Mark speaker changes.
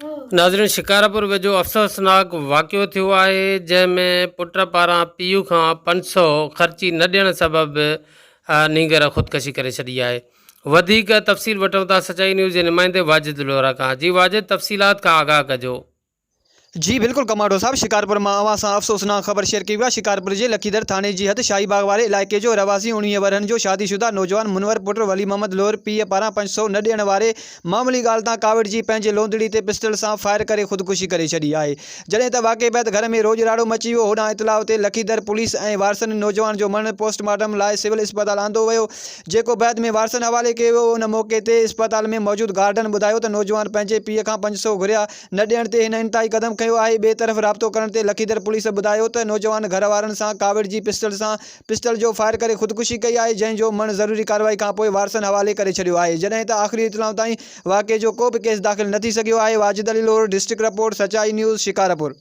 Speaker 1: ناظرين شڪارپور ويجهو افسوسناڪ واقعو ٿيو آهي جنهن ۾ پٽ پاران پيء کان 500 خرچي نه ڏيڻ سبب نينگر خودڪشي ڪري ڇڏي آهي وڌيڪ تفصيل وٺون ٿا سچائي نيوز جي نمائندي واجد لورا کان جي واجد تفصيلات کان آگاهه ڪجو.
Speaker 2: جي بلڪل ڪمانڊو صاحب شڪارپور مان اوهان سان افسوسناڪ خبر شيئر ڪئي وئي آهي شڪارپور جي لکيدر ٿاڻي جي حد شاهي باغ واري علائقي جو رهواسي 19 ورهين جو شادي شده نوجوان منور پٽ ولي محمد لوهر پيء پاران 500 نه ڏيڻ واري معمولي ڳالهه تان ڪاوڙجي پنهنجي لوندڙي تي پسٽل سان فائر ڪري خودڪشي ڪري ڇڏي آهي جڏهن ته واقعي بعد گهر ۾ روڄ راڙو مچي ويو هوڏانهن اطلاع تي لکيدر پوليس ۽ وارثن نوجوان جو مڙهه پوسٽ مارٽم لاء سول اسپتال آندو ويو جيڪو بعد ۾ وارثن حوالي ڪيو ويو ان موقعي تي اسپتال ۾ موجود گارڊن ٻڌايو ته نوجوان پنهنجي پيء کان 500 گهريا نه ڏيڻ تي هن انتهائي قدم کنيو آهي ٻئي طرف رابطو ڪرڻ تي لکيدر پوليس ٻڌايو ته نوجوان گهر وارن سان ڪاوڙجي پسٽل سان پسٽل جو فائر ڪري خودڪشي ڪئي آهي جنهن جو مڻ ضروري ڪارروائي کانپوء وارثن حوالي ڪري ڇڏيو آهي جڏهن ته آخري اطلاعن تائين واقعي جو ڪو به ڪيس داخل نه ٿي سگهيو آهي Wajid Ali Lohar district report Sachai news Shikarpur.